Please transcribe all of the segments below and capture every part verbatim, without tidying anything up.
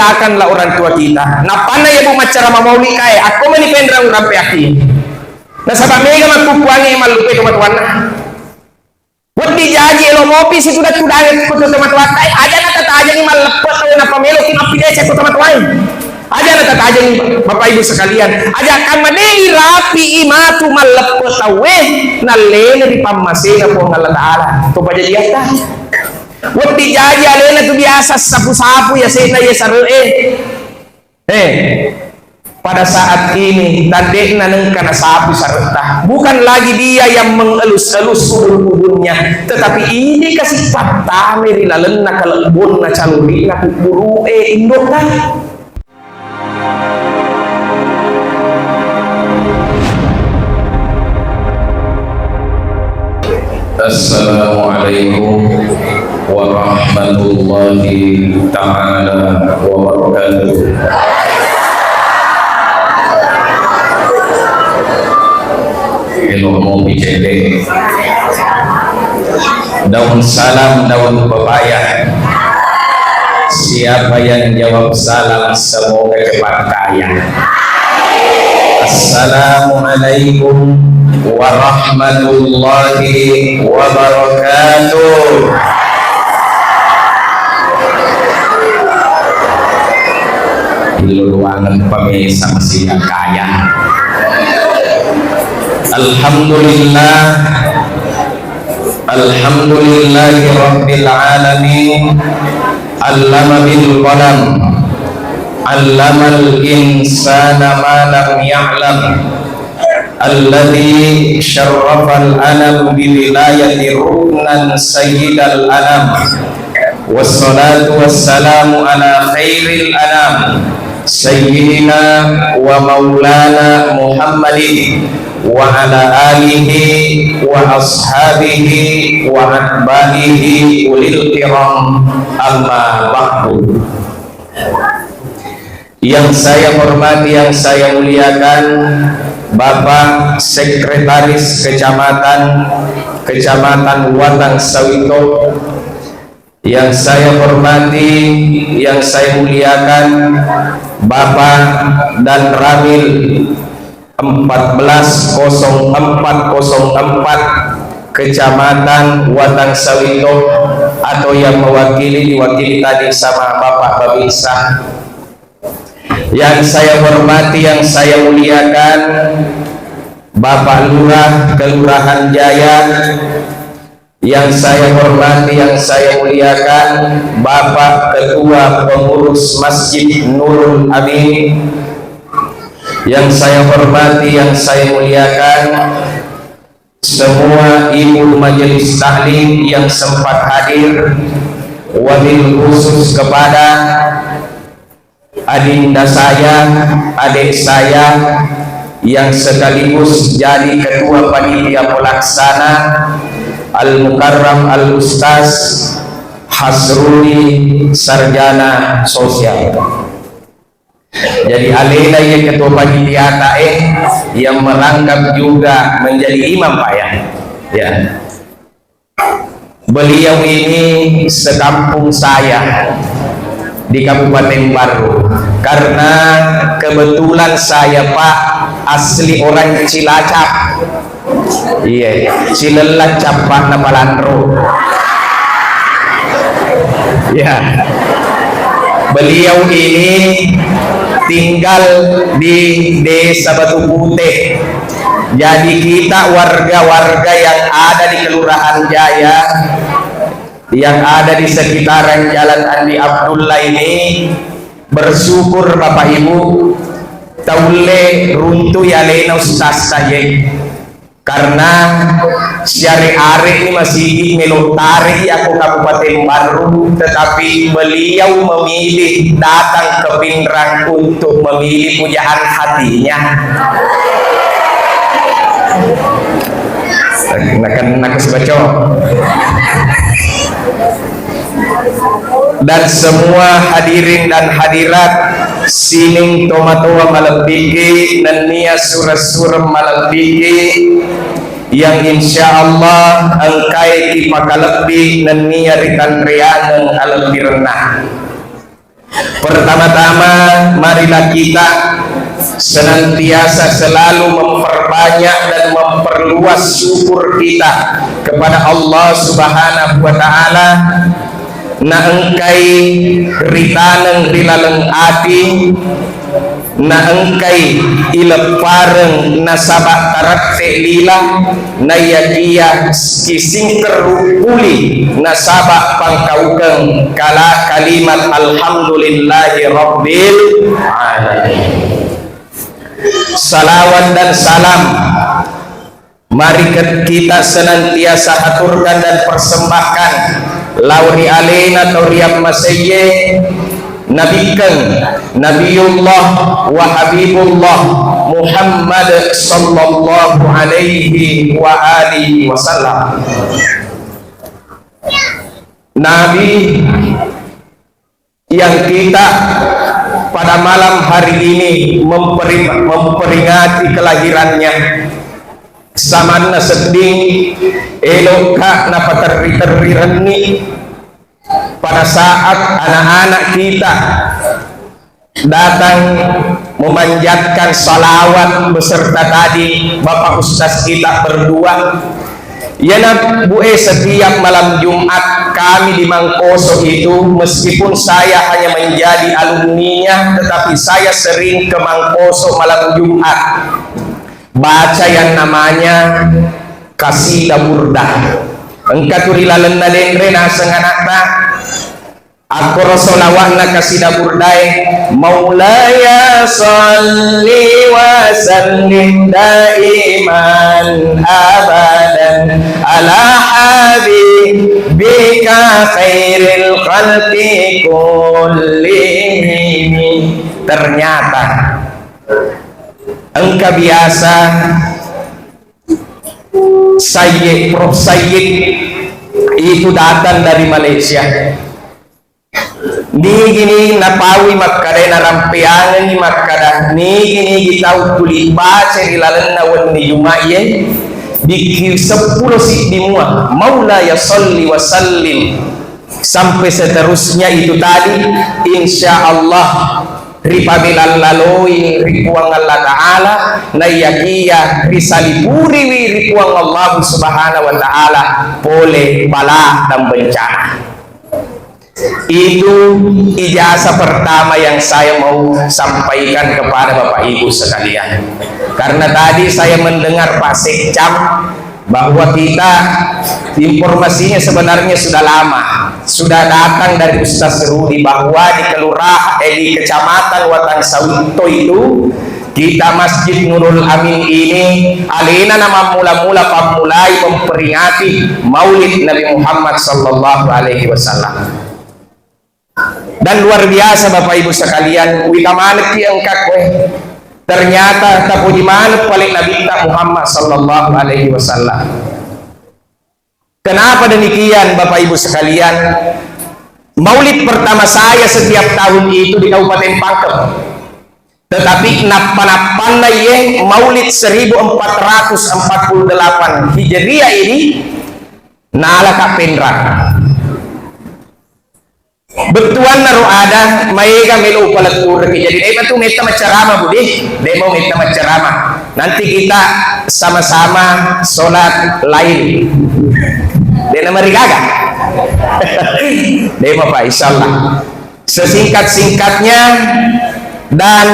Akan la orang tua kita. Nappanna iya bu maccara mamauli kae, akko meni penrang urampe ati. Nasaba mega makkukkuangnge mallupe tomatoanna. Wedding jaji elo mopi situdang-tudangi ko tomatoatta e, aja natatajangi malleppe tau nappa meloki mappideceng ko tomatoae. Aja natatajangi Bapak Ibu sekalian, aja kamma de irapi matu malleppe tauwe nallena ri pammasena Puang Allah Ta'ala. To pajajiatta. Wedding jaji alena tu biasa sapu-sapu yasenna iya sare'e. Eh, pada saat ini tandekna nengka nasapu saretta. Bukan lagi dia yang mengelus-elus ubun-ubunnya, tetapi ini kasih pattame ri lalenna kalebbonna calurina kubburu'e indokna. Assalamualaikum warahmatullahi taala wabarakatuh. Elo mopi cedde. Daun salam, daun pepaya. Siapa yang jawab salam, semoga cepat kaya. Assalamualaikum warahmatullahi wabarakatuh. Iluluangan pamesa masih kaya. Alhamdulillah. Alhamdulillahi rabbil alamin. Allama bil qalam. Allamal insana ma lam ya'lam. Alladzi syarrafal anam bi wilayati ruknan sayyidal anam. Wassalatu wassalamu ala khairil anam. Sayyidina wa maulana Muhammadin wa ala alihi wa ashabihi wa atba'ihi ulil kiram, amma ba'du. Yang saya hormati, yang saya muliakan Bapak Sekretaris Kecamatan, Kecamatan Watang Sawito, yang saya hormati, yang saya muliakan Bapak Danramil empat belas kosong empat kosong empat Kecamatan Watang Sawito, atau yang mewakili, diwakili tadi sama Bapak Babinsa. Yang saya hormati, yang saya muliakan Bapak Lurah Kelurahan Jaya, yang saya hormati, yang saya muliakan Bapak Ketua Pengurus Masjid Nurul Amin, yang saya hormati, yang saya muliakan semua ibu majelis taklim yang sempat hadir, wabil khusus kepada adinda saya, adik saya, yang sekaligus jadi ketua panitia pelaksana, Al Mukarram Al Ustaz Hasrudi, sarjana sosial. Jadi alena iya ketua panitiata e yang merangkap juga menjadi imam, Pak, ya. Ya. Beliau ini sekampung saya di Kabupaten Barru, karena kebetulan saya, Pak, asli orang Cilacap. Iya, Cilella cappa'na Palanro. Ya. Beliau ini tinggal di Desa Batu Putih. Jadi kita warga-warga yang ada di Kelurahan Jaya, yang ada di sekitaran Jalan Andi Abdullah ini, bersyukur Bapak Ibu, taulle runtu alena ustaz saja. Karena siare-are ini masigi melo tare i ako Kabupaten Barru, tetapi beliau memilih datang ke Pinrang untuk memilih pujaan hatinya. Nakan, nakan sebaco. Dan semua hadirin dan hadirat, sining tomatoa malebbiki nennia sureng-sureng malebbiki, yang insya Allah engkae ipakalebbi nennia ritanreangeng alebbirenna. Pertama-tama, marilah kita senantiasa selalu memperbanyak dan memperluas syukur kita kepada Allah Subhanahu wa Ta'ala, naengkai ritaneng ri laleng ati, naengkai ileppareng nasaba tarette lila, naiyakiya kisingkerru puli nasaba pangkaukeng kala kalimat alhamdulillahi rabbil alamin. Salawat dan salam mari ke-, kita senantiasa haturkan dan persembahkan lao ri alena tau riammaseiye, nabikkeng Nabiullah wa Habibullah Muhammad sallallahu alaihi wa alihi wasallam. Nabi yang kita pada malam hari ini memperi-, memperingati kelahirannya. Samanna sedding, elokka napaterri-terri renni pada saat anak-anak kita datang memanjatkan salawat beserta tadi Bapak Ustaz kita berdua. Iyana, Bu, eh, setiap malam Jumat kami di Mangkoso itu, meskipun saya hanya menjadi alumninya, tetapi saya sering ke Mangkoso malam Jumat. Baca yang namanya Kasida Burdah. Engka tu ri lalenna denre naseng anakta, akkoro solawatna Kasida Burdae, Maulaya salli wa sallim daiman abadan ala habibika khairil khalqi kullihim. Ternyata engka biasa Sayyid, Prof Sayyid itu datang dari Malaysia. Nigi-nigi napaui makkada, narampeangengi makkada, nigi-nigi tau tuli baca ri lalenna wenni Jumaie, bikki seppulo siddi mua, Maulaya salli wa sallim, sampai seterusnya itu tadi, insya Allah ripabelallaloi ri Puang Allah Ta'ala, naiyakiya risalipuriwi ri Puang Allah Subhanahu wa Ta'ala pole bala dan bencana. Itu ijazah pertama yang saya mau sampaikan kepada Bapak Ibu sekalian. Karena tadi saya mendengar Pak Sekcam bahwa kita, informasinya sebenarnya sudah lama, sudah datang dari Ustaz Rudi bahwa di kelurahan, eh, di Kecamatan Watang Sawitto itu, kita Masjid Nurul Amin ini alena na mammula-mula pammulai memperingati Maulid Nabi Muhammad sallallahu alaihi wasallam. Dan luar biasa, Bapak Ibu sekalian, wita manekki engkakku, eh. Ternyata tapuji maneng pale Nabitta Muhammad sallallahu alaihi wasallam. Kenapa demikian, Bapak Ibu sekalian? Maulid pertama saya setiap tahun itu di Kabupaten Pangkep. Tetapi nappa-nappanna iye Maulid seribu empat ratus empat puluh delapan Hijriah ini nalaka Penrang. Bettuanna ro ada maega melo upalettureng. Jadi, de' matu metta maccarama, Bu, de'. De' mau metta maccarama. Nanti kita sama-sama sholat lail. De' namarigaga. De' mau, Pak, insyaallah. Sesingkat-singkatnya dan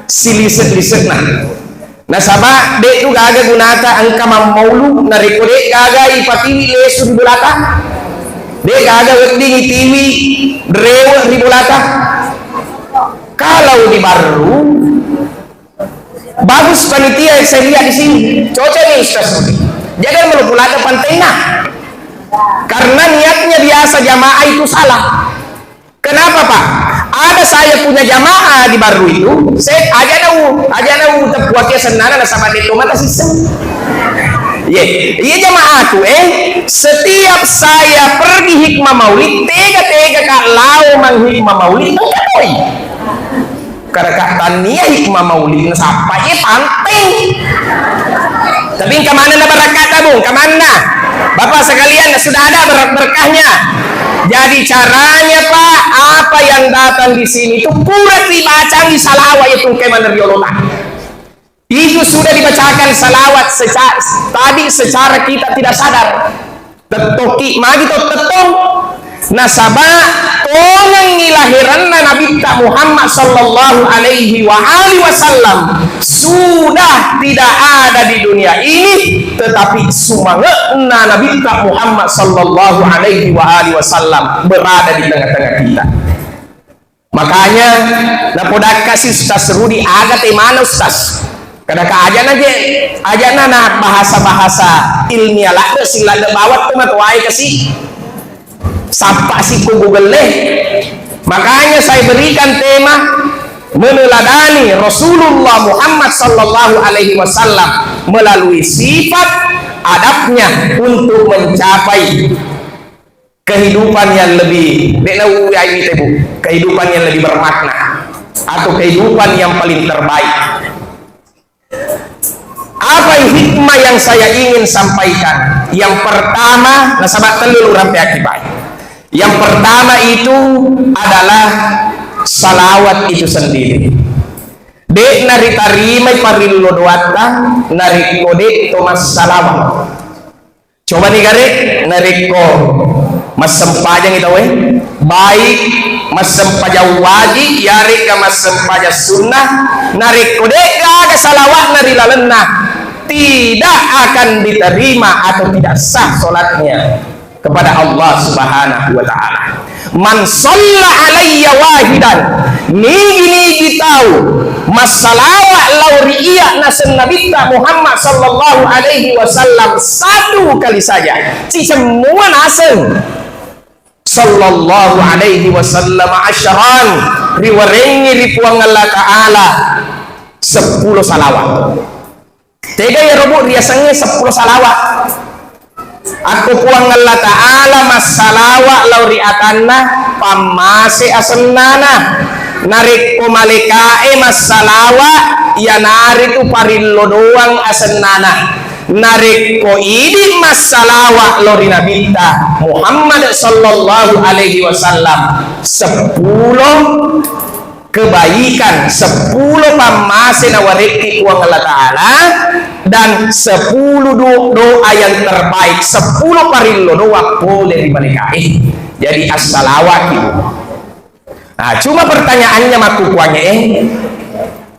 silisek-lisekna. Nasaba, de' tu gaga gunata engka mammaulu, narekko de' gaga ipatiwi lesu ri bolata. De' gaga wedding itiwi rewe' ri bolata. Kalau di Barru, bagus panitia yang saya lihat di sini. Cocok nih, Ustaz. Jangan melupa lada pantenna. Karena niatnya biasa jamaah itu salah. Kenapa, Pak? Ada saya punya jamaah di Barru itu, saya aja nau, aja nau tepuakia senana nasaba de' to mata siseng. Ye, iya jamaah tu, eh, setiap saya pergi hikmah maulid, tega-tega ka lao mang hikmah maulid, engka toi. Karena tannia hikmah maulid, nasappa ye panteng. Tapi engka manenna barakata, Bu, engka manenna. Bapak sekalian, sudah ada ber-, berkahnya. Jadi caranya, Pak, apa yang datang di sini itu pura dibacangi salawat itu engka maneng ri olota. Itu sudah dibacakan salawat seca-, tadi secara kita tidak sadar. Tettoki, magi to tettong? Nasaba tongengi lahiranna Nabitta Muhammad sallallahu alaihi wa alihi wasallam sudah tidak ada di dunia ini, tetapi sumange'na Nabitta Muhammad sallallahu alaihi wa alihi wasallam berada di tengah-tengah kita. Makanya, napodakkasi Ustaz Rudi, aga temana Ustaz? Kadaka ajana je, ajana na bahasa-bahasa ilmiah ladde, sing ladde bawang tu matoae kasi. Sappa si ko Google e. Makanya saya berikan tema meneladani Rasulullah Muhammad sallallahu alaihi wasallam melalui sifat adabnya untuk mencapai kehidupan yang lebih, de'na uwai wite, Bu, kehidupan yang lebih bermakna atau kehidupan yang paling terbaik. Apa hikmah yang saya ingin sampaikan? Yang pertama, nasaba tellu lu rampe akibai. Yang pertama itu adalah salawat itu sendiri. De'na ritarimai parillo doatta narekko de' to massalawat. Coba ni gare, narekko massempajang tauwe, baik massempajang wajib, yarega massempajang sunnah, narekko de'gaga salawatna ri lalenna, tidak akan diterima atau tidak sah sholatnya kepada Allah Subhanahu wa Ta'ala. Man shalla alayya wahidan, nigi-nigi tau massalawa lao ri iyya naseng Nabitta Muhammad sallallahu alaihi wasallam satu kali saja, cicemmua naseng, sallallahu alaihi wasallam asyran, riwerengngi ri Puang Allah Ta'ala seppulo salawat. Tega iyaro, Bu, riasengnge seppulo salawat? Akko Puang Allah Ta'ala massalawa lao ri atanna, pammase asennana. Narekko malekae massalawa, iyanaritu parillo doang asennana. Narekko idi massalawa lao ri Nabitta Muhammad sallallahu alaihi wasallam, seppulo kebaikan, seppulo pammase nawarekki Puang Allah Ta'ala, dan sepuluh do-, doa yang terbaik, sepuluh parillo doa pole ri malaikae. Jadi, assalawaki. Nah, cuma pertanyaannya makkukuangnge, eh,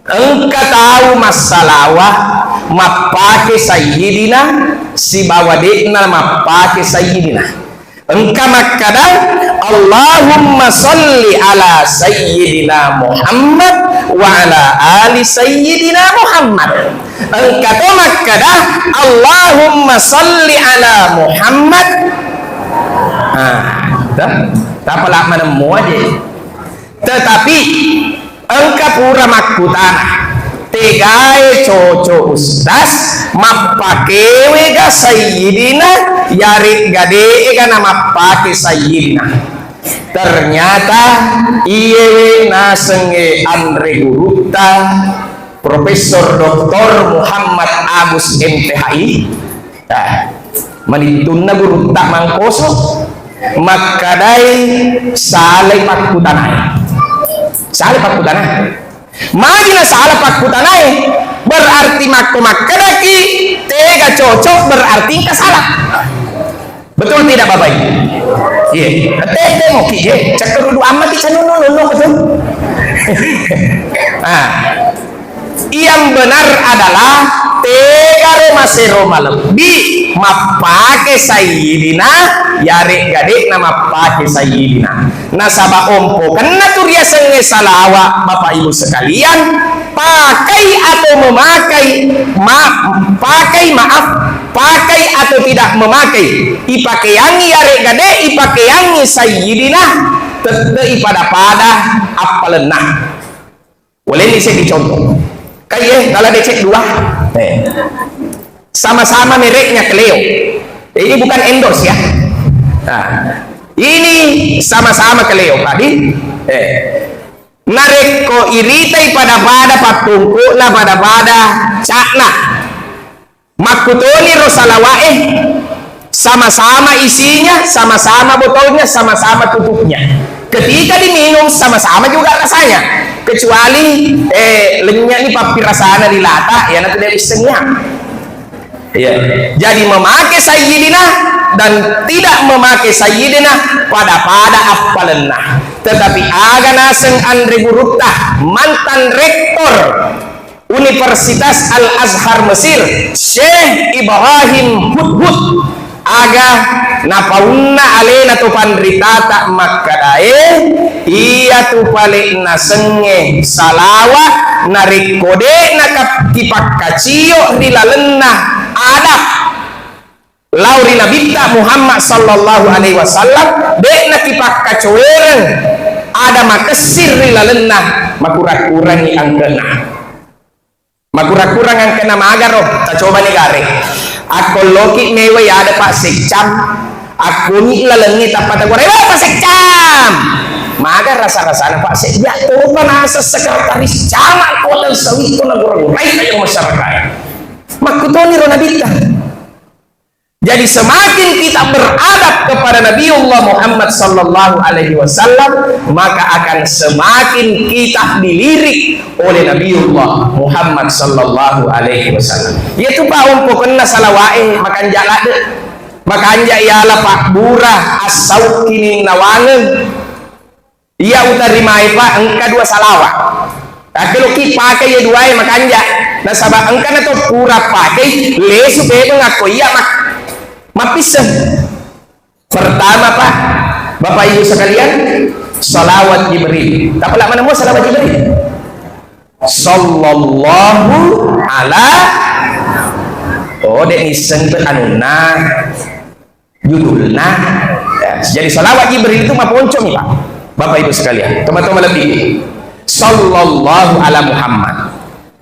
engka tau massalawa mappake sayyidina sibawa de'na mappake sayyidina. Engka makkada, "Allahumma salli ala Sayyidina Muhammad wa ala ali Sayyidina Muhammad." Engka to makkada, "Allahumma salli ala Muhammad." Ah, ta-, tapala manemmu aja. Tetapi engka pura makkutana, tegae coco Ustaz, mappakewe ga Sayyidina, yaregga de'e ga namappake Sayyidina? Ternyata iyewe nasengnge anre gurutta Profesor Doktor Muhammad Agus M T H I. Nah, manittunna gurutta mangkoso makkadai salai pakkutanae. Salai pakkutanae. Magi nasala pakkutanae? Berarti makko makkedaki tega cocok, berarti engka salah. Betul tidak, Bapak Ibu? Iya. Tete moki, eh, cakkeru du amma ki cenunu nunu betul. Ah. Yang benar adalah tegaro masero malebbi mappake sayyidina, yaregga de'na mappake sayyidina. Nasaba ompokenna tu riasengnge salawa, Bapak Ibu sekalian, pakai atau memakai, ma-, pakai, maaf, pakai atau tidak memakai, ipakeangngi yaregga de' ipakeangngi sayyidina, tette'i pada-pada appalenna. Walenni seddi contoh. Kaiye, tala deceng dua. Eh. Sama-sama mereknya Cleo. Eh, ini bukan endorse ya. Nah, ini sama-sama Cleo tadi. Eh. Narekko iritai pada-pada pattungku'na, pada-pada ca'na. Makkutoni ro salawa'e, Sama-sama isinya, sama-sama botolnya, sama-sama tutupnya. Ketika diminum, sama-sama juga rasanya. Kecuali, eh, lenyakni pappirasana ri lata, iyanatu de' wissengngi. Iya. Jadi memakai sayyidina dan tidak memakai sayyidina pada-pada appalenna. Tetapi aga naseng anre gurutta, mantan rektor Universitas Al-Azhar Mesir, Syekh Ibrahim Hudhud, aga napaunna alena to panritata makkedae, iyatu pale nasengnge salawa narekko de' nakap-, kipakkacio ri lalenna adab lao ri Nabitta Muhammad sallallahu alaihi wasallam, de' nakipakkacoereng ada makessing ri lalenna, makurang-kurangi angkena. Makurang-kurang angkena magaro, tacobani gare. Akkolloki mewai ada Pak Seccam, akkoni lalengnge tappa tagore, "Wah, Pak Seccam!" Maga rasa-rasana Pak Seccam, topa naseng sekretaris camat kota sawitto nagura-gurai ayo masyarakat. Makkutoni ro Nabitta. Jadi semakin kita beradab kepada Nabiullah Muhammad sallallahu alaihi wasallam, maka akan semakin kita dilirik oleh Nabiullah Muhammad sallallahu alaihi wasallam. Iyatu pa ompokenna salawae makanja ladde. Makanja iala pabbura assaukkini nawangeng. Iya utarimai, Pak, engka dua salawa. Akkeloki pakai iya duae makanja. Nasaba engka na to pura pakai, lesu pebeng akko iya mak-, mappisseng. Pertama, Pak, Bapak Ibu sekalian, salawat Jibril. Tapi lak mana mau salawat Jibril? Sallallahu ala, oh, de' nisseng tu anunna. Judulna, ya, jadi salawat Jibril itu maponcomi, Pak. Bapak Ibu sekalian, teman-teman lebih. Sallallahu ala Muhammad.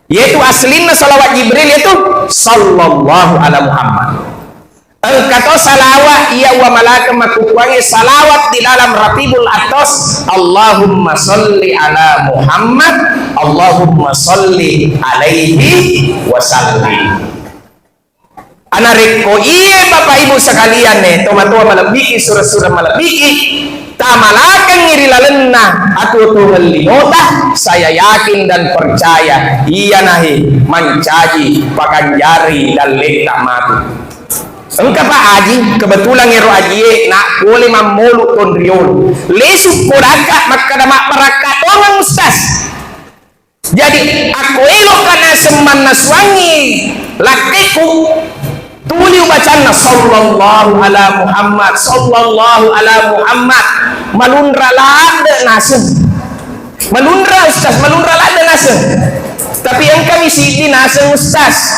Yaitu aslinna salawat Jibril itu sallallahu ala Muhammad. Engka to salawat iya wa malaka makukuangi salawat di dalam Ratibul Atas, Allahumma salli ala Muhammad, Allahumma salli alaihi wa sallim. Anarekko iye Bapak Ibu sekalian, eh, tomatoa malebbiki, sura-sura malebbiki, tamalakengngi ri lalenna atuo-tuongeng linota, saya yakin dan percaya iyanahe mancaji pakanjari dalletta matu. Engka Pak Aji, kebetulan ero ajie na pole mammolu tonriolo. Lesu kodaka makkada mabbarakka tongeng Ustaz. Jadi, akko eloka naseng mannasuangngi lakkeku, tuli ubacanna, "Sallallahu ala Muhammad, sallallahu ala Muhammad." Malunra ladde naseng. Malunra, Ustaz, malunra ladde naseng. Tapi engkami siddi naseng, Ustaz.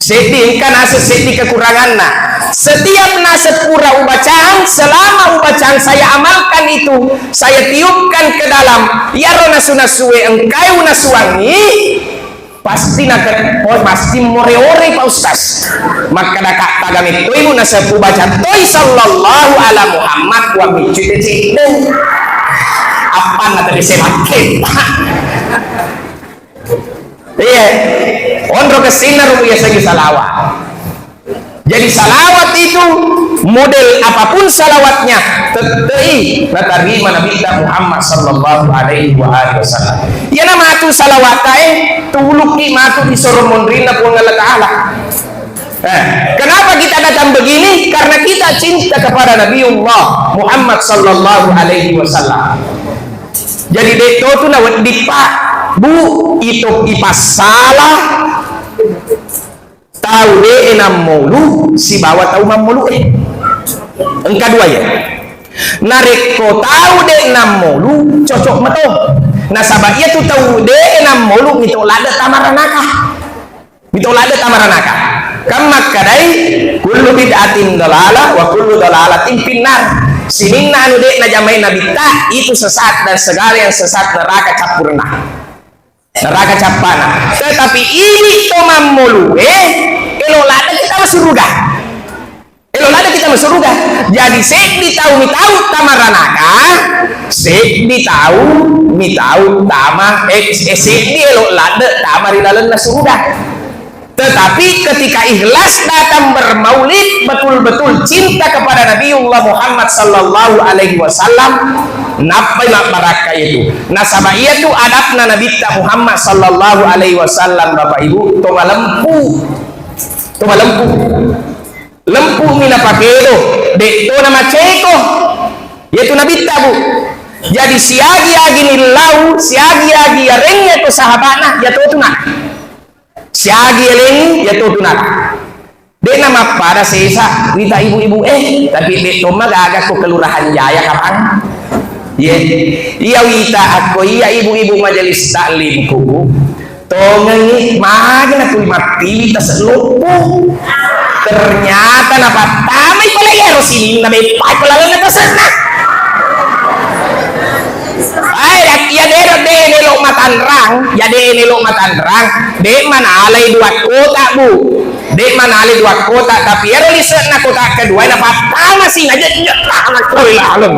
Seddi, engka naseng seddi kekuranganna. Setiap naseng pura ubacang, selama ubacang saya amalkan itu, saya tiupkan ke dalam, iyaro nasu-nasue engkae unasuangngi, pasti nake-, oh, pasti more-ore, Pak Ustaz. Makkadaka, "Taga mettoimu naseng ubaca toi sallallahu ala Muhammad, wa miccu tecedde." Appanna tadi saya makke. Iya, onro kessinna rupa yasengnge salawat. Jadi salawat itu model apapun salawatnya, tettei natarima Nabi kita Muhammad sallallahu alaihi wa alihi wasallam. Iyana matu salawat tae, tulukki matu di soro monrinna Puang Allah Ta'ala. Eh, kenapa kita datang begini? Karena kita cinta kepada Nabiullah Muhammad sallallahu alaihi wasallam. Jadi, de' to tu nawedding, Pak, Bu, ito ipassala tau de'e nammolu sibawa tau mammolu'e. Engka dua ya. Narekko tau de' nammolu, cocok mato. Nasaba iyatu tau de'e nammolu mito ladde tamaranaka. Mito ladde tamaranaka. Kan makkadai, "Kullu bid'atin dalalah wa kullu dalalatin finnar." Sininna anu de' najamai Nabitta, itu sesat dan segala yang sesat neraka cappurna. Neraka cappana. Tetapi ini to mammolue, elo ladde kita masuruga. Elo ladde kita masuruga. Jadi seddi tau mitau tamaranaka, seddi tau mitau tama, eh, eh, seddi elo ladde tama ri lalenna suruga. Tetapi ketika ikhlas datang bermaulid, betul-betul cinta kepada Nabiullah Muhammad sallallahu alaihi wasallam, nappai mabbarakka itu. Nasaba iyatu adabna Nabitta Muhammad sallallahu alaihi wasallam, Bapak Ibu, to malempu. To malempu. Lempu'mi napakedo, de'to namaceko. Iyatu Nabitta, Bu. Jadi siagi-agi nillau, siagi-agi yarengnge to sahaba'na, iyatotu na. Siagi elengi, iyatotu na. De'na mappada sesa wita ibu-ibu, eh, tapi de' tomma gaga ko Kelurahan Jaya kapang. Ye, iya wita akko iya ibu-ibu majelis taklim ku, tongengi magi na tuli mattiwi tasellopu. Ternyata napattamai pole iyaro sininna beppai ko lalenna tasenna. Ai, iya dero de' nelo matanrang, iya de' nelo matanrang, de' manalai dua kota, Bu. De' manalai dua kota, tapi ero lise'na kota kedua napattama sinna jejje tanah koi laleng.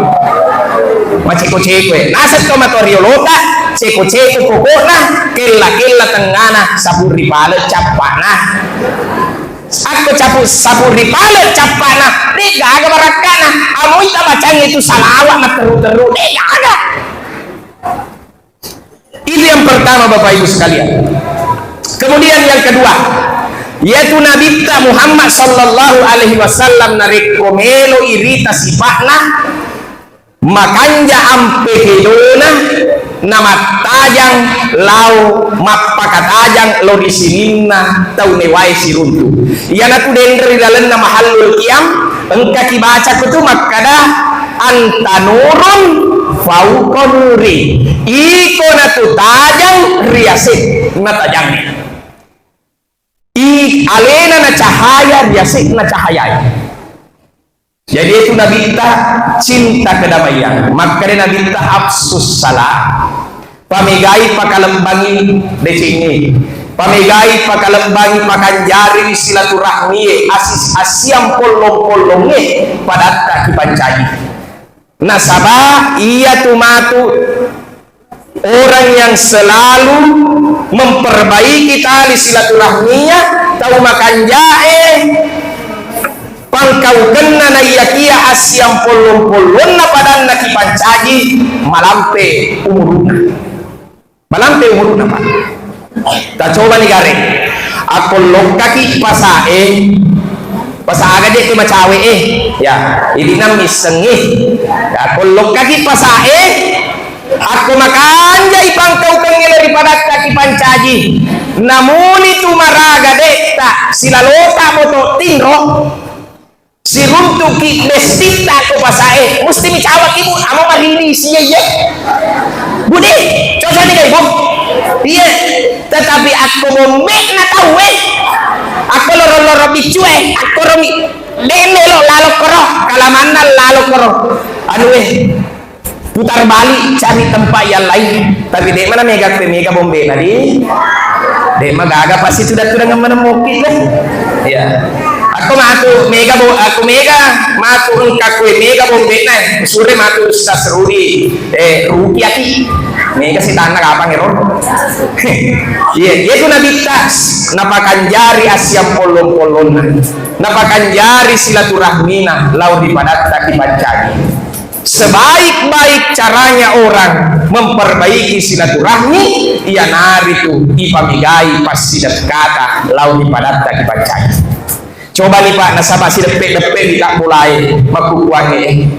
Maceko-ceko e. Naseng to matoa riolota, ceko-ceko pokokna, kella-kella tengngana, sapuri pale cappana. Akko capu sapuri pale cappana, de' gaga barakkana. Amoi tabacang itu salawat matteru-teru, de' gaga. Itu yang pertama, Bapak Ibu sekalian. Kemudian yang kedua, yaitu Nabitta Muhammad sallallahu alaihi wasallam narekko melo irita sipa'na, makanja ampe kedona, namattajang lao mappakatajang lao ri sininna tau newae siruntu. Iyanatu denre ri lalenna Mahallul Qiyam, engka kibaca kutu makkada, "Anta nurun fauqa nuri." Iko natu tajang riase natajangnge. I alena na cahaya riase na cahayai. Jadi itu Nabitta cinta kedamaian. Makkada Nabitta, "Afsus salam." Pamegai pakalembangi decengnge. Pamegai pakalembangi pakanjari silaturahmie asis asiang pollong-pollongnge padatta kipancaji. Nasaba iyatu matu orang yang selalu memperbaiki tali silaturahminya, tau makanjae pangkaukenna naiyakia assiang pollong-pollonna padanna kipancaji malampe umuruna. Malampe umuruna, Pak. Tacobani gareng. Akko lokkaki pasae, pasa aga je tu macawe e. Ya, ini nam missengi. Ya, akko lokkaki pasae, akko makanjai pangkaukengnge ri padatta kipancaji. Namuni tu maraga detta silalota moto tinro. Siruntuki bestitta ko pasae, musti micawaki, Bu, amo marini sia iye. Budi, cocok ni, Bu. Iya, tetapi akko bombe'na tauwe, akko loro-loro biccue, akko romi, de' melo lalo koro, kalamanna lalo koro. Anu, eh, putar balik cari tempat yang lain. Tapi de' mana mega kue mega bombe'na di. De' magaga pasti tudang-tudang menemuki deh. Ya. Aku matu mega bo, aku mega matu engka kue mega bombe'na. Sure matu Ustaz Rudi. Eh, rupiah ki. Mega si tanah kapang ero. Iya, iya tu Nabi tas. Napakanjari asiang pollong-pollonna. Napakanjari silaturahmina lao di padatta kipancaji. Sebaik-baik caranya orang memperbaiki silaturahmi, iyanaritu ipamegai passidekkata lao ri padatta kipancaji. Cobani, Pak, nasaba sideppe-deppe wita bolae makkukuangnge.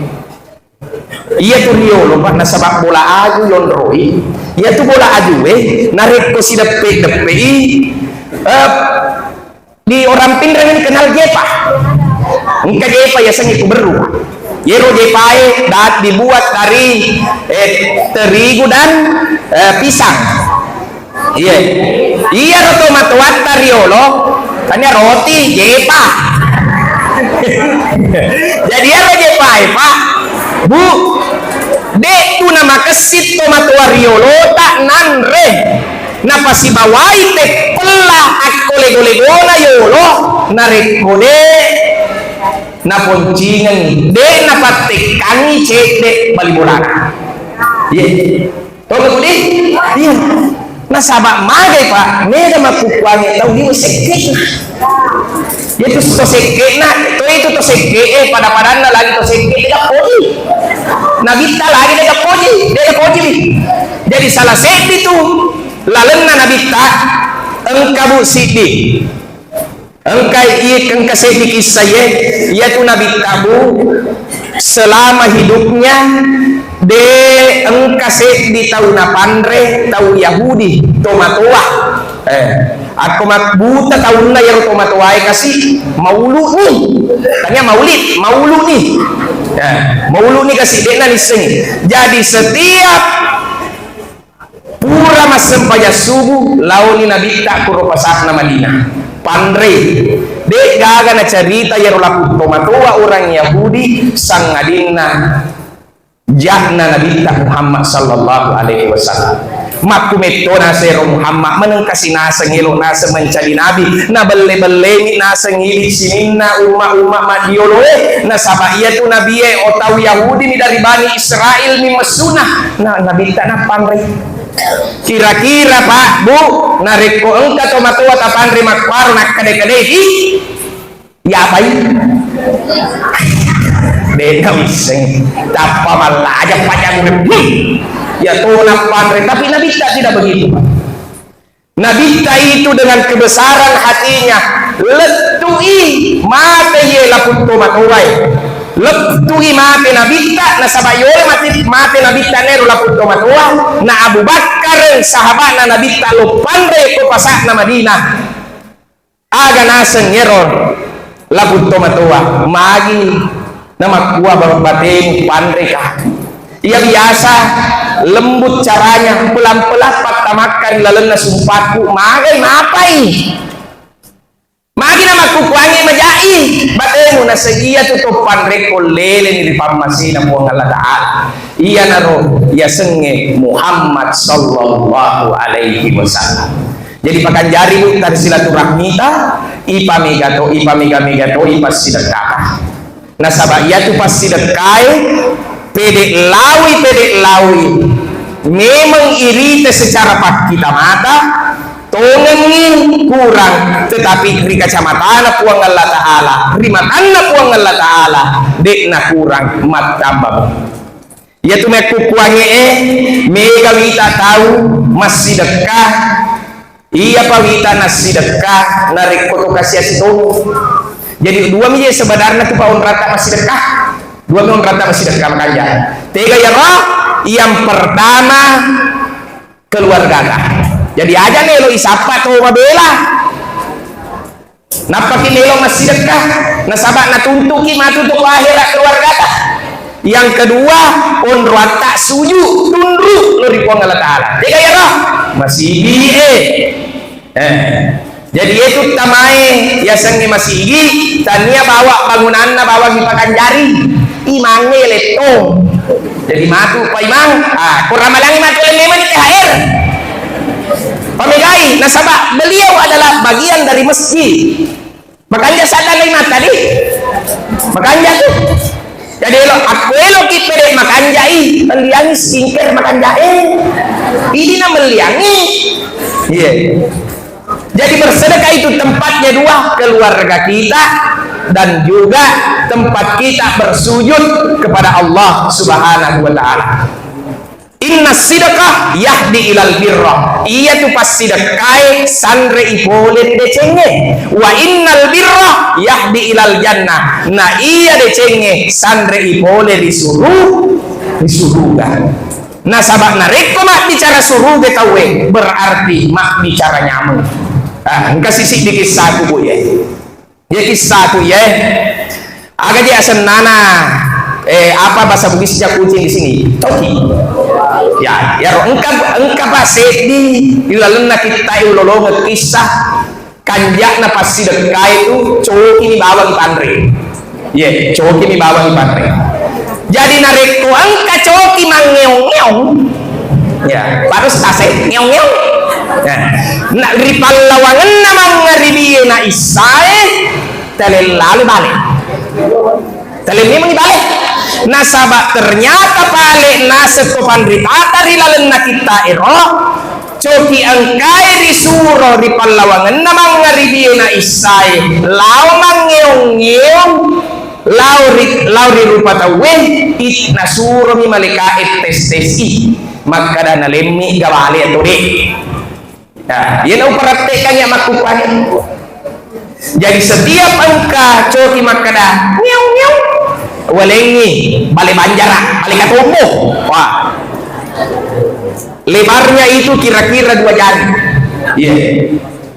Iya tu riolo, Pak, nasaba bola aju yonroi. Iya tu bola ajue narekko sideppe-deppei, eh, di orang Pinreng ini kenal jepa. Engka jepa yasengnge kuberru. Yero jepae dat dibuat dari, eh, terigu dan, eh, pisang. Iya. Iyaro tomatoatta riolo, tania roti, jepa. Jadi iyaro jepae, Pak. Bu, de' tu namakessing tomatoa riolota nanre. Napasibawai teppella akko lego-legona yolo, narekko de' naponcingengi, de' napattekkangi cedde bali bolana. Iye. Tau ko de'? Iya. Nasaba magai, Pak, mega makkukkuangnge tau liwe sekke'na. Itu to sekke'na, to itu to sekke'e, pada-padanna lagi to sekke'e, de' poji. Nabitta lagi de' poji, de' poji. Jadi salah seddi tu lalenna Nabitta, engka, Bu, siddi. Engkai, engka seddi kissa iye, iyatu Nabitta, Bu, selama hidupnya, de' engka seddi tau napanre tau Yahudi, tomatoa. Eh, akko mabbuta taunna iyaro tomatoae kasi, mauluni. Tania maulid, mauluni. Eh, mauluni kasi, de'na nissengi. Jadi setiap pura massempajang subuh, laoni Nabitta kuro pasa'na Madinah. Panrei. De' gaga nacarita iyaro lapung tomatoa orang Yahudi, sangadinna ja'na Nabitta Muhammad sallallahu alaihi wasallam. Makkumetto nasero Muhammad, menengkasi naseng elo naseng mencari nabi, nabelle-bellemi naseng idi sininna umma-umma maddioloe, nasaba iyatu nabie o tau Yahudi mi dari Bani Israel mi messuna. Na Nabitta nappanrei. Kira-kira, Pak, Bu, narekko engka tomatoa tapanre makkuaro nakkade-kadei, yapai? De' nawisseng. Tappa mallaja pajangnge. Hmm. Ya to nappanre, tapi Nabitta tidak begitu, Pak. Nabitta itu dengan kebesaran hatinya, lettui mate iye lapung tomatoae. Lettui mate Nabitta, nasaba yolo mate, mate Nabitta nero lapung tomatoa, na Abu Bakar sahabatna Nabitta loppanre ko pasa'na Madinah. Aga naseng ero lapung tomatoa, magi namakkua ba-, batemu panreka. Iya biasa lembut caranya, pelan-pelan pattamakka ri lalenna sumpakku, magai mapai. Magi namakkukuangngi majai batemu, naseng iyatu to panrekko leleni ri pammasena Puang Allah Ta'ala. Iyanaro yasengnge Muhammad sallallahu alaihi wasallam. Jadi pakanjari, Bu, tali silaturahmita, ipamega to, ipamega-mega to, ipassidekkata. Nasaba iyatu passidekkae pede lawi, pede lawi. Memang irite secara pakkita mata, tongengngi kurang, tetapi ri kacamatana Puang Allah Ta'ala, ri matanna Puang Allah Ta'ala, de'na kurang, mattamba. Iyatu makkukkuangnge e, mega wita tau massidekka, iyapa wita nassidekka narekko to kasiasi tonu. Jadi dua mi je sebenarna tu pa onratta massidekka. Dua mi onratta massidekka makanja. Tega iyaro? Yang pertama, keluargata. Jadi aja melo isappa to mabela. Nappaki melo massidekka, nasaba natuntuki matu to ko ahera keluargata. Yang kedua, onroatta suju, tunru lo ri Puang Allah Ta'ala. Tega iyaro? Masigi e. Eh. Jadi itu tamae yasengnge masigi, tania bawa bangunanna bawang ipakanjari. Imangnge lettong. Jadi matu Pak Imang, ah, ko ramalangngi matu lemme mani T H R. Pamegai, nasaba beliau adalah bagian dari masjid. Makanja sadda lagi mata di. Makanja tu. Jadi elo, aku elo ki pede makanja i, melliangi skincare makanja e. Ini na melliangi. Iya. Jadi bersedekah itu tempatnya dua, keluarga kita dan juga tempat kita bersujud kepada Allah Subhanahu wa Ta'ala. Inna sidqa yahdi ilal birra. Iyatu passidekkae sanrei pole ri decengnge. Wa innal birra yahdi ilal jannah. Na iya decengnge sanrei pole ri suru-, ri suruga. Nasaba narekko mabbicara suruga tauwe, berarti mabbicara nyameng. Ah, engka sisi di kisahku, Bu, ya. Iya kissaku, iya. Aga je asennana, eh, apa bahasa Bugisnya kucing di sini? Coki. Ya, ya, engka, engka pa seddi di lalenna kitta ulolongeng kisah kanja'na passidekkae tu coki ni bawang ipanre. Iya, coki ni bawang ipanre. Jadi narekko engka coki mangngeong-ngeong, ya, baru selesai, ngeong-ngeong. Ya. Na, ri pallawangenna mangngaribie na issae, taleng lalo bale. Taleng memang bale. Nasaba ternyata pale naseng to panritata ri lalenna kitta ero, coki engkae risuro ri pallawangenna mangngaribie na issae, lao mangngeong-ngeong, lao ri, lao ri rupa tauwe, it-, nasuromi malaikae tes-tesi, makkada nalemmi ga bale atau de. Nah, iyana uparattekangngi makkukkuangnge. Jadi setiap engka coki makkada, "Ngeong, ngeong," walengngi bale banjara, bale katombo. Wah. Lebarnya itu kira-kira dua jari. Iya.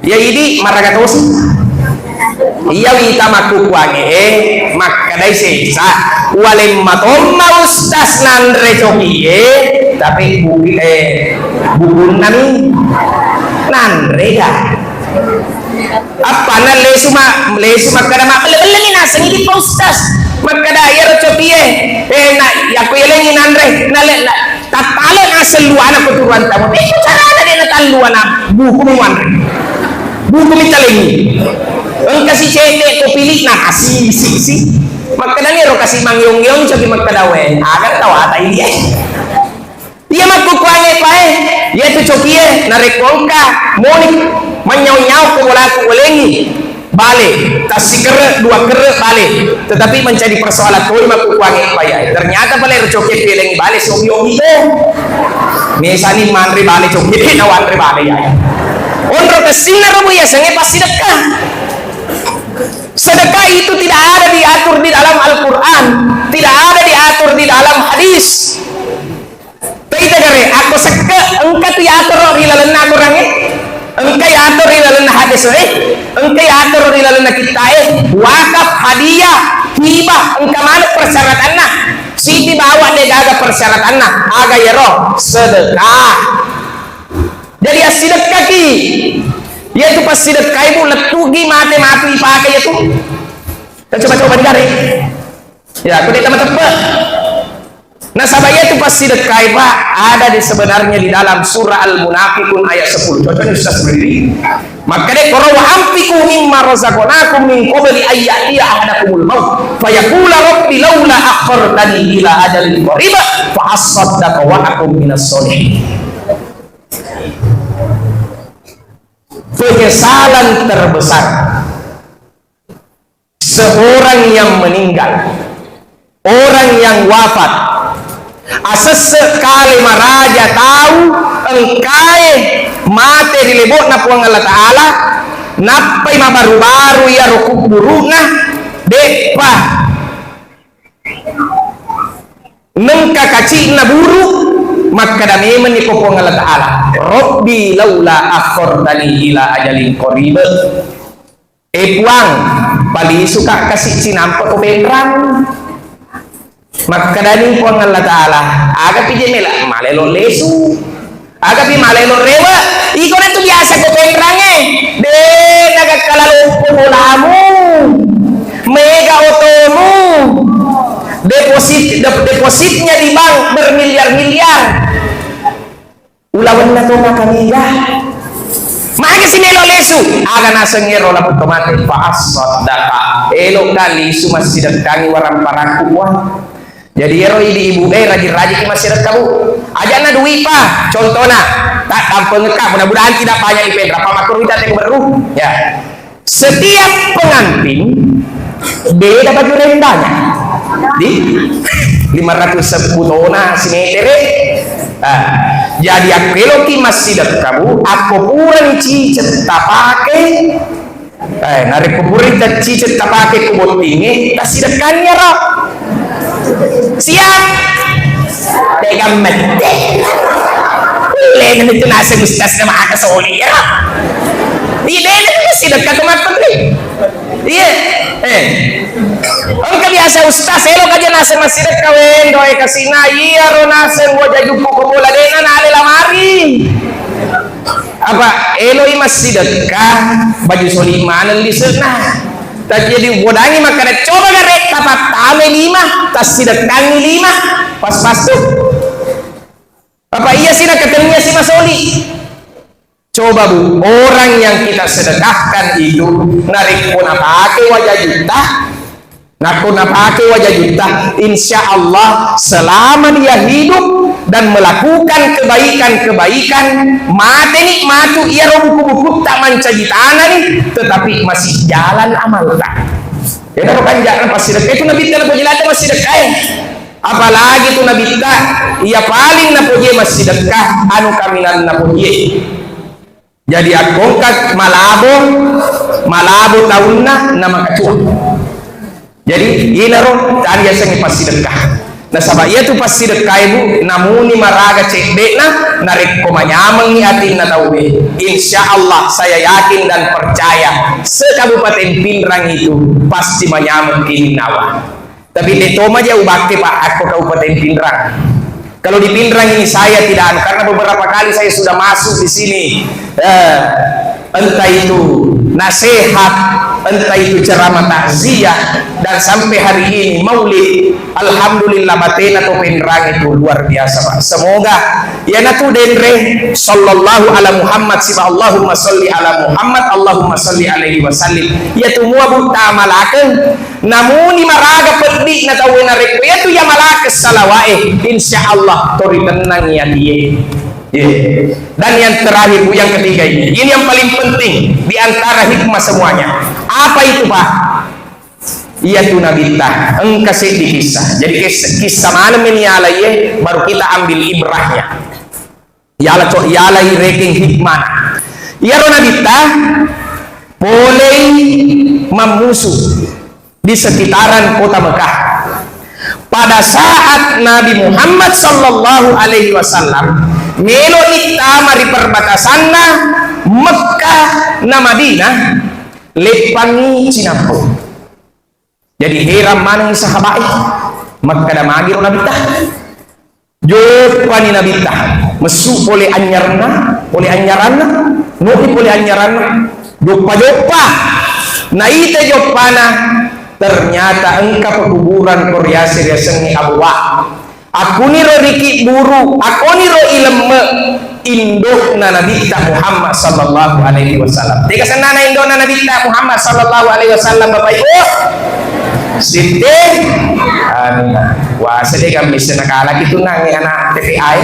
Ya, idi maraga tosi. Iya wita makkukkuangnge, eh, makkadai sesa. Waleng matomma ustaz nanre cokie, tapi buki, eh, bukunna mi nanre ya. Appanna lesu ma-, lesu makkada mabbelle-bellemi naseng idi pa ustaz. Makkada iyaro cokie, eh, na, yakko yalengngi nanre, na le-, na, Tattale naseng luana keturuan tamu. Itu carana de natalluana. Buku mi wanre. Buku mi talengi. Engka si cete ko pilik na kasi si si. Makkadani ro kasi mangiong-iong coki makkada we. Aga tawata iya. Iya makkukkuangnge pae. Iya tu cokie narekko engka moni manyau-nyau ko bolaku walengi. Bale, tassikerre, dua kerre, bale. Tetapi menjadi persoalan toi makkukkuangnge payai. Ternyata pale ero cokie pelengi bale, sobi-obi to. Mesani manre bale cokie, de nawanre bale ya. Onro kessinna ro bu yasengnge passidekka. Sedekah itu tidak ada diatur di dalam Al-Quran, tidak ada diatur di dalam hadis. Taita gare, akko sekke, engka tu yatoro ri lalenna Akorangnge, engka yatoro ri lalenna hadese, engka yatoro ri lalenna kittae, wakaf, hadiah, hibah, engka maneng persyaratanna. Siti bawa de gaga persyaratanna, aga yero? Sedekah. Jadi assidekkaki, yaitu passidekkai bu lettugi mate matu ipake yatu. Kita coba-coba digare. Ya, aku de tama teppe. Nasaba iyatu passidekkai, Pak, ada di sebenarnya di dalam surah Al-Munafiqun ayat sepuluh. Cocoknya Ustaz berdiri. Makkeda, "Qara wa anfiqu mimma razaqnakum min qabli an ya'tiya ahadakumul maut, fayaqula rabbi laula akhartani ila ajalin qarib, fa assaddaqa wa akun minas shalihin." Penyesalan terbesar seorang yang meninggal, orang yang wafat, asesse kale maraja tau engkae mate ri lebo'na Puang Allah Ta'ala, nappai mabaru-baru iyaro kubburu'na, de'pa nengka kaci'na buru, makkeda memenni ko Puang Allah Ta'ala, "Rabbi laula akhartani ila ajalin qarib." Eh, Puang, palisuka kasi cinampe ko penrang. Makkedani Puang Allah Ta'ala, "Agapi je mela malelo lesu? Agapi malelo rewe? Iko na tu biasa ko penrangnge. De nagakkalalompo bolamu. Mega otomu. Deposit, dep-, depositnya di bank bermiliar-miliar." Ulawenna to maka mega. Magi si melo lesu? Aga naseng ero laputto mate? Fa assaddaqa. Eloka lisu massidekkangi waramparakku, Puang. Jadi ero idi ibu e rajin-rajin ki massidekka, Bu. Ajana dui pa, contona. Tak dampengka, mudah-mudahan tidak banyak di penrang. Apa makro kita teko beru. Ya. Setiap pengantin beda baju rendanya. Di lima ratus seppuh tona simetere. Ah, jadi akko eloki massidekka, Bu, akko purani cicet tapake, eh, narekko purani ta-, cicet tapake ko bottingnge, tassidekkanni ro. Siap. Tega mette. Lena itu naseng ustaz na maka soli ya. Di lena itu sidekka ko makkoni. Iya. Eh. Engka biasa ustaz, elo kaja naseng massidekka wendo e kasina, iya ro naseng gua jajukku ko bola dena nale lamari. Apa eloi massidekka, baju soli maneng lise'na. Tapi jadi bodangi makkada, coba gare tapattame lima, tassidekkangi lima, pas-pas tu. Apa iya sih nakatennia si masoli? Coba Bu, orang yang kita sedekahkan itu narekko napake wajah juta, Nakko napake wajajutta, insya Allah selama dia hidup dan melakukan kebaikan-kebaikan, mateni matu iyaro buku-bukutta mancaji tanani, tetapi masih jalan amalta. Iyanaro kanja'na passidekka itu Nabitta napoji ladde massidekkae. Apalagi tu Nabitta, iya paling napojie massidekka, anu kaminang napojie. Jadi akkongka malabo, malabo taunna na makacua. Jadi inaro tadi yasengnge passidekka. Nasaba iyatu passidekkae, Bu, namuni maraga cedde'na, narekko manyamengngi atinna tauwe, insya Allah saya yakin dan percaya se-Kabupaten Pinrang itu pasti manyameng ininnawa. Tapi de to maja ubakke, Pak, akko Kabupaten Pinrang. Kalau di Pinrang ini saya tidak anu, karena beberapa kali saya sudah masuk di sini, eh, entah itu nasihat, entah itu ceramah takziah, dan sampai hari ini maulid. Alhamdulillah, batena to Pinrang itu luar biasa, Pak. Semoga, iyanatu denre, sallallahu ala Muhammad, siba Allahumma salli ala Muhammad, Allahumma salli alaihi wasallim. Iyatu mua butta malakeng, namuni maraga peddi'na tauwe narekko iyatu iya malakeng salawae, insya Allah to ritennangi atie. Ye. Dan yang terakhir, Bu, yang ketiga ini. Ini yang paling penting di antara hikmah semuanya. Apa itu, Pak? Iyatu Nabitta, engka seddi kisah. Jadi kis-, kisah maneng meni alaiye, baru kita ambil ibrahnya. Yala co-, yalai rekeng hikmana. Iyaro Nabitta polei mammusu di sekitaran kota Mekah. Pada saat Nabi Muhammad sallallahu alaihi wasallam melo nittama ri perbatasanna Mekah na Madinah, leppangi cinappo. Jadi heran maneng sahabae, makkeda magiro Nabitta. Joppani Nabitta, messu pole anyaranna, pole anyaranna, noni pole anyaranna, joppa-joppa. Naita joppana, ternyata engka pekuburan ko riase-, riasengnge Abwa. Akkuniro rikibburu, akkoniro ilemme indo'na Nabitta Muhammad sallallahu alaihi wasallam. Tega sennana indo'na Nabitta Muhammad sallallahu alaihi wasallam, Bapak Ibu? Siti Aminah. Wah, sedih kami senakalaki tunangi anak T P I.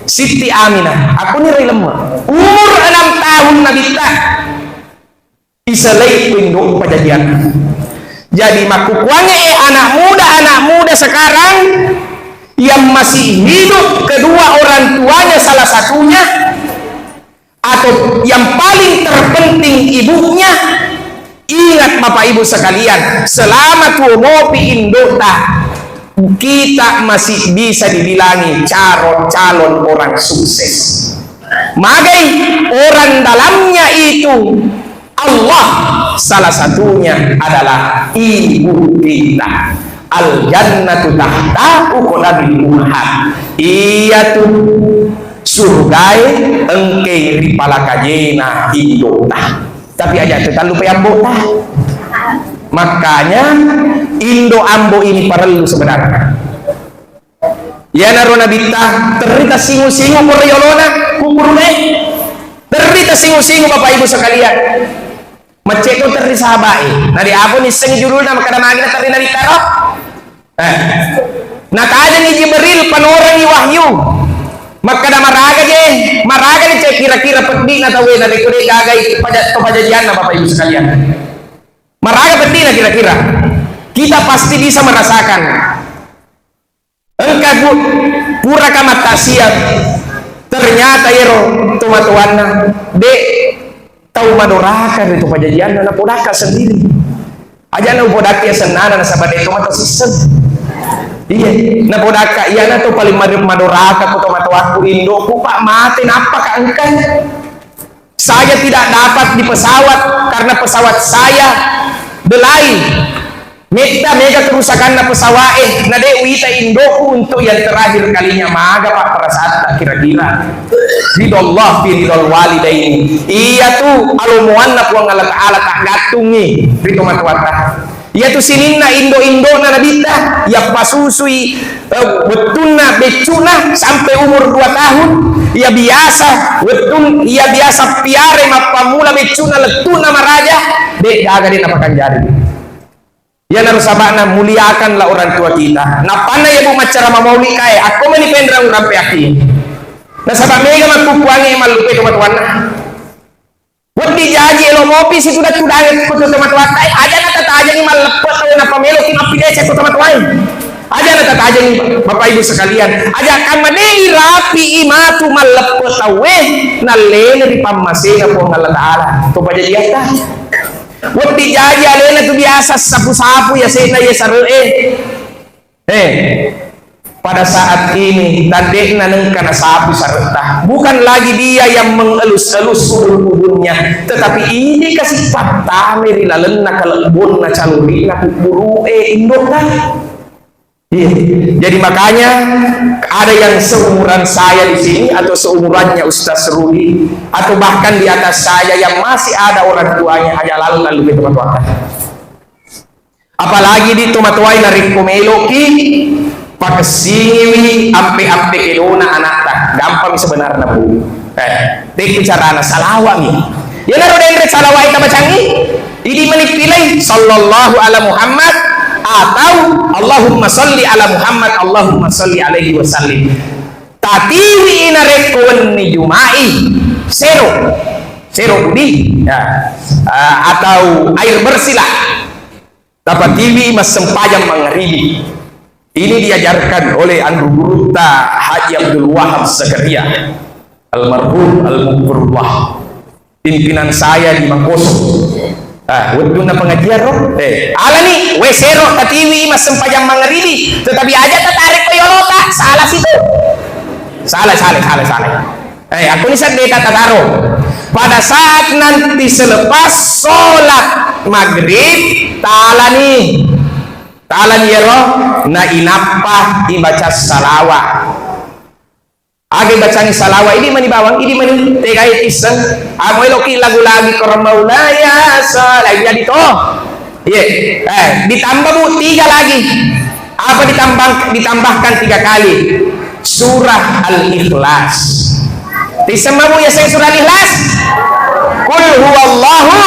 Siti Aminah. Akkuniro ilemme. Umur enam tahun Nabitta. Isalai indo pajajianna. Jadi, makkukuangnge, eh, anak muda, anak muda sekarang yang masih hidup kedua orang tuanya salah satunya, atau yang paling terpenting ibunya, ingat Bapak Ibu sekalian, selama tuo mopi indota, kita masih bisa dibilangi caro-, calon orang sukses. Magai orang dalamnya itu Allah, salah satunya adalah ibu kita. Al jannatu tahta uqdamil ummahat. Iyatu surgae engkai ri palakajena indota. Tapi aja tu talu payambo ta. Makanya indo ambo ini perlu sebenarnya. Iyanaro Nabitta, terri tassingu-singu ko ri olona kuburu'e. Terri tassingu-singu, Bapak Ibu sekalian. Macce'ko terri sahabae. Nari apa nissengi judulna, makkeda magina terri Nabitta ro? Eh. Natajengi Jibril panorengi wahyu. Makkeda maraga je, maraga ni cek kira-kira peddi'na tauwe narekko de gagai paja-, to pajajianna, Bapak Ibu sekalian. Maraga peddi'na kira-kira. Kita pasti bisa merasakan. Engka pu-, puraka mattasia, ternyata ero tomatoanna de tau madoraka ri to pajajianna, napodakka sendiri. Aja na upodakki asennana nasaba de tomatoa sisseng. Iya, napodakka iyana to paling mad-, madoraka ko tomatoakku, indoku, Pak, mate nappa ka engka. Saya tidak dapat di pesawat karena pesawat saya delay. Metta mega kerusakanna pesawat e, na de uwita indoku untuk yang terakhir kalinya. Maga, Pak, perasaanna kira-kira? Ridho Allah fi ridhol walidaini. Iyatu alomoanna Puang Allah Ta'ala taggattungi ri tomatoatta. Iyatu sininna indo-indona Nabitta, yappasusui, eh, wettunna beccuna sampai umur dua tahun, iya biasa wettun-, iya biasa piare mappammula beccuna lettu'na maraja, de gaga de napakanjari. Iyanaro saba'na, muliakanlah orang tua kita. Nappanna iya, Bu, maccarama maulid kae, akko mani penrang urampe ati. Nasaba mega makkukkuangnge mallupe tomatoanna. Wedding jaji elo mopi situdang-tudangi ko tomatoatta, aja natatajengi malleppe tau nappa meloki mappideceng ko tomatoae. Aja natatajengi, Bapak Ibu sekalian. Aja kamma de irapi matu malleppe tauwe, nallena ri pammasena Puang Allah Ta'ala. To pajajiatta. Wedding jaji alena tu biasa sapu-sapu yasenna iya sare'e. Eh, pada saat ini tandekna nengka nasapu saretta. Bukan lagi dia yang mengelus-elus ubun-ubunnya, tetapi ini kasih pattame ri lalenna kalebbonna calurina kubburu'e indokna. Iya. Jadi makanya ada yang seumuran saya di sini atau seumurannya Ustaz Rudi atau bahkan di atas saya yang masih ada orang tuanya, aja lalo lalu ke tempat wakaf. Apalagi di tomatoae narekko meloki pakessingiwi ampe-ampe kedona anakta, gampang sebenarnya, Bu. Eh, tekki carana salawami. Iyanaro denre salawai tabacangi, idi mani pilih sallallahu ala Muhammad atau Allahumma salli ala Muhammad, Allahumma salli alaihi wasallim. Tatiwi narekko wenni Jumai, sero, sero udi, ya, eh, atau air bersih lah. Tapatiwi massempajang mangaribi. Ini diajarkan oleh anru gurutta Haji Abdul Wahab Zakaria, almarhum, almughfirullah. Pimpinan saya di Mangkoso. Ah, wettunna pengajian ro, eh, alani, we sero tatiwi massempajang mangaribi, tetapi aja tatarik ko yolota, salah situ. Salah, salah, salah, salah. Eh, aku ni sedde tataro. Pada saat nanti selepas sholat maghrib, talani. Talani ero, na inappa ibaca salawat. Aga ibacangi salawat, idi mani bawang, idi mani tegai tisseng. Amo eloki lagu-lagu korang maulaya salai jadi to. Iya. Eh, ditambah, Bu, tiga lagi. Apa ditambah, ditambahkan tiga kali? Surah Al-Ikhlas. Tisseng, Bu, ya saya surah Al-Ikhlas? Qul huwallahu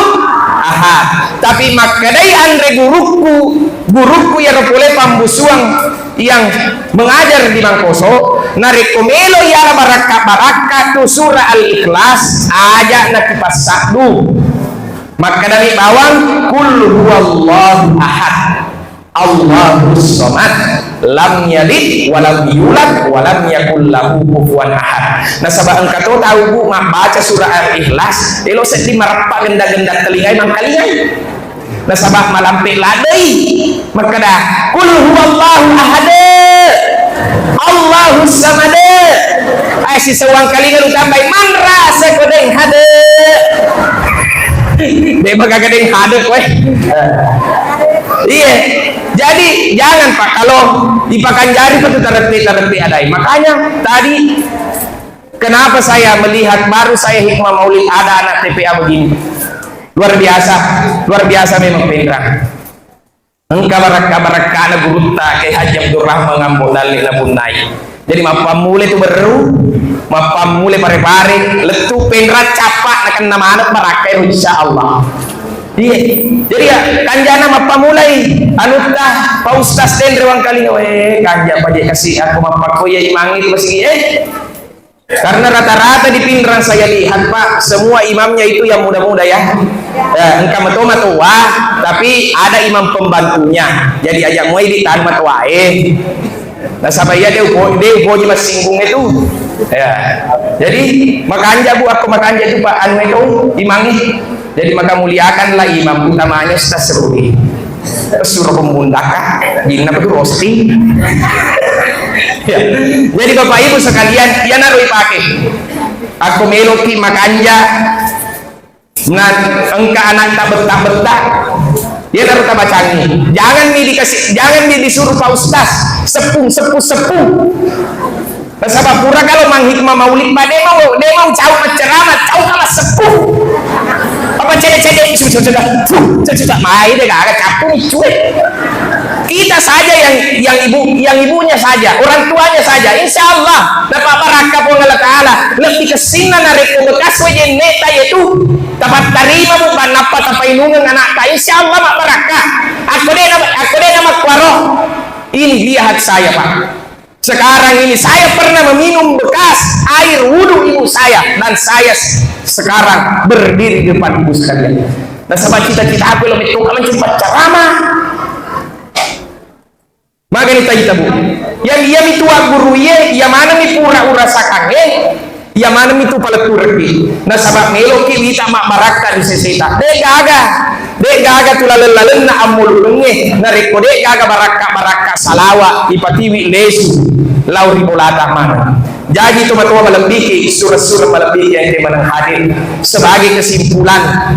ahad. Tapi makkedai anre gurukku, gurukku yaro pole pambusuang yang mengajar di Mangkoso, narekko melo yala barakka-barakka tu surah Al-Ikhlas, aja nakipasaddu. Makkedami bawang, "Qul huwallahu ahad, Allahus samad, lam yalid walam yulad, walam yakul lahu kufuwan ahad." Nasaba engka to tau, Bu, mabbaca surah Al-Ikhlas, elo seddi mareppa genda-genda telingai mangkalingai. Nasaba malampe ladei makkeda, "Qul huwallahu ahad, Allahus samad." Ai sisewang kalinga lu tambai, "Manrasa ko deng hade." De bagaga deng hade koe. Iya. Jadi jangan, Pak, kalau dipakanjari patu tarette-tarette adai. Makanya tadi kenapa saya melihat baru saya hikmah maulid ada anak T P A begini. Luar biasa, luar biasa memang Pinrang. Engka barakka-barakkana gurutta Kiai Haji Abdurrahman Ambo Dalle napunnai. Jadi mappammule tu berru, mappammule pare-pare, lettu Pinrang cappa nakenna maneng barakka ero insyaallah. Iya. Jadi ya kanjana mappamulai anutta Pak Ustaz tenre wangkalinga, weh kanja paje kasi aku mappakko ya imang itu masih eh. Karena rata-rata di Pinrang saya lihat, Pak, semua imamnya itu yang muda-muda, ya. Ya, engka mato-matoa, tapi ada imam pembantunya. Jadi aja muai di tan matoa, eh. Nasaba iya de upo-, de upoji massinggung itu. Ya. Jadi makanja, Bu, aku makanja itu, Pak, anu itu imam ini. Jadi maka muliakanlah imam utamanya Ustaz Rudi. Suro pembundaka, dinna betul roasting. Ya. Jadi Bapak Ibu sekalian, iyanaro ipake. Aku meloki makanja, na engka anak tak betah-betah, iyanaro tabacangi. Jangan ni dikasih, jangan ni disuruh Pak Ustaz, sepung, sepung, sepung. Nasaba pura kalau manghikmah maulid, Pak, de mau, de mau cau macceramah, cau ka masseppuh. Apa Pacede-cede, cucu-cucu, cucu-cucu, mai deh, kagak cappu micu, eh. Kita saja yang, yang ibu, yang ibunya saja, orang tuanya saja, insya Allah dapat barakka Puang Allah Ta'ala. Lebih kesinna narekko bekas wejenne ta itu dapat tarima, bukan apa tapainungeng anakta, insya Allah mak barakka. Aku deh nama, aku deh nama kuaro. Ini lihat saya, Pak. Sekarang ini saya pernah meminum bekas air wudhu ibu saya, dan saya s-, sekarang berdiri di depan ibu sekalian. Nasaba cita-cita aku lo metto ka mencoba ceramah. Magani taita, Bu. Yang iya mitua guru iye, iya mana mi pura urasakange, iya maneng mitu paletturekki. Nasaba meloki wita mabbarakka ri seseta. De gaga, de gaga tu laleng-lalenna ammulukengnge. Narekko de gaga barakka-barakka salawa ipatiwi lesu lao ri bolata maneng. Jaji tomatoa malebbiki, sura-sura malebbiki yang maneng hadir. Sebagai kesimpulan,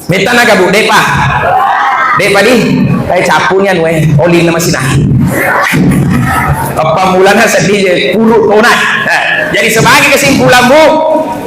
Metta naga, Bu, depa? Depa di? Eh, cappunya nue, olinna masina. Apa mulana sedih je, puru tona. Nah, jadi sebagai kesimpulan, Bu,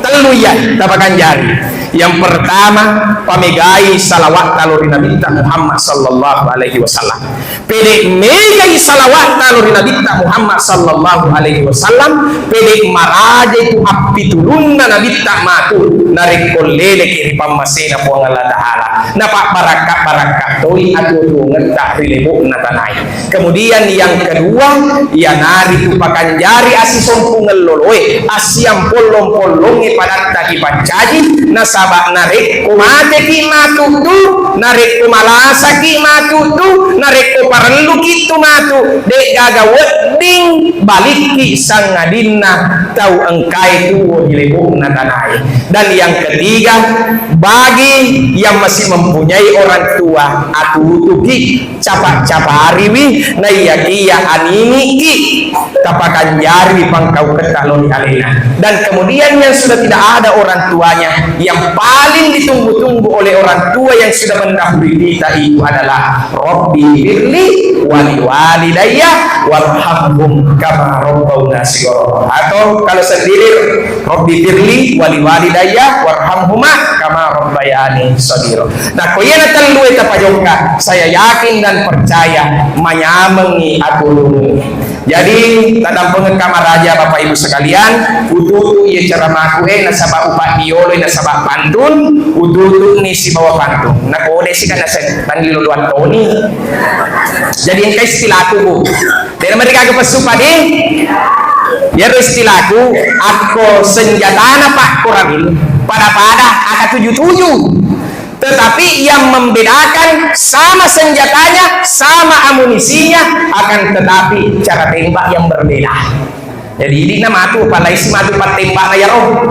tellu iya tapakanjari. Yang pertama, pamegai salawat talo ri Nabitta Muhammad sallallahu alaihi wasallam. Pede megai salawat talo ri Nabitta Muhammad sallallahu alaihi wasallam, pede maraja itu appitulunna Nabitta matu narekko leleki ri pammasena Puang Allah Ta'ala. Napabbarakka-barakka toi atuo-tuongetta ri lebo'na tanae. Kemudian yang kedua, iyanaritu pakanjari assisompungeng loloe, assiampollong-pollongnge padatta ipancaji, nasaba narekko mateki matu tu, narekko malasaki matu tu, narekko parelluki tu matu, de gaga wedding balikki sangadinna tau engkae tuo di lebo'na tanae. Dan yang ketiga, bagi yang masih mempunyai orang tua, atutuki, capa-capariwi, naiyakiya aniniki, tapakanjariwi pangkauketta loni alena. Dan kemudian yang sudah tidak ada orang tuanya, yang paling ditunggu-tunggu oleh orang tua yang sudah mendahului kita itu adalah Rabbi firli wali walidayya warhamhum kama rabbauna shighara. Atau kalau sendiri, Rabbi firli wali walidayya warhamhuma kama rabbayani shaghira. Nah, ko iyana tellue tapajokka, saya yakin dan percaya manyamengngi atuo-tuongeng. Jadi, tadampengekka maraja Bapak Ibu sekalian, ututu iya ceramaku e nasaba upaddiolo nasaba pantun, ututu ni sibawa pantun. Nakode sika nasa-, tani lolo dua toni. Jadi engka istilaku, Bu. Dena merdeka ke pesu padi. Yaro istilaku, akko senjatana pakkoramin pada-pada aka tuju-tuju. Tetapi yang membedakan sama senjatanya, sama amunisinya, akan tetapi cara tembak yang berbeda. Jadi ini nama tu, apalagi si matu patembak na yaro.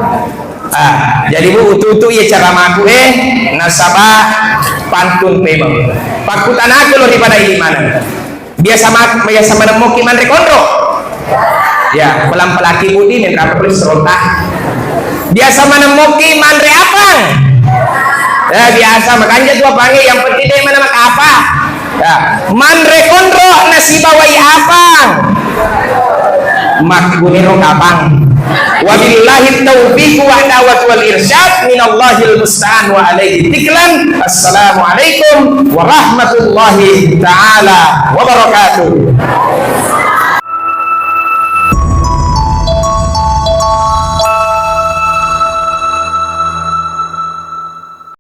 Ah, jadi Bu, ututu iya cara maku eh nasaba pantun pemeng. Pakkutanaku lo ripada ini mana? Biasa mak-, biasa maneng mokki manre konro? Ya, pelang-pelang ki budi, menrapa tulis serontak. Biasa maneng mokki manre apang? Ya, biasa, makanja tu apange, yang penting de mana makapa. Ya, manre konro nasibawai apang? Makkuniro kapang. Wabillahi taufiq wa da'wat wal irsyad minallahil musta'an wa alaihi tiklan. Assalamualaikum warahmatullahi taala wabarakatuh.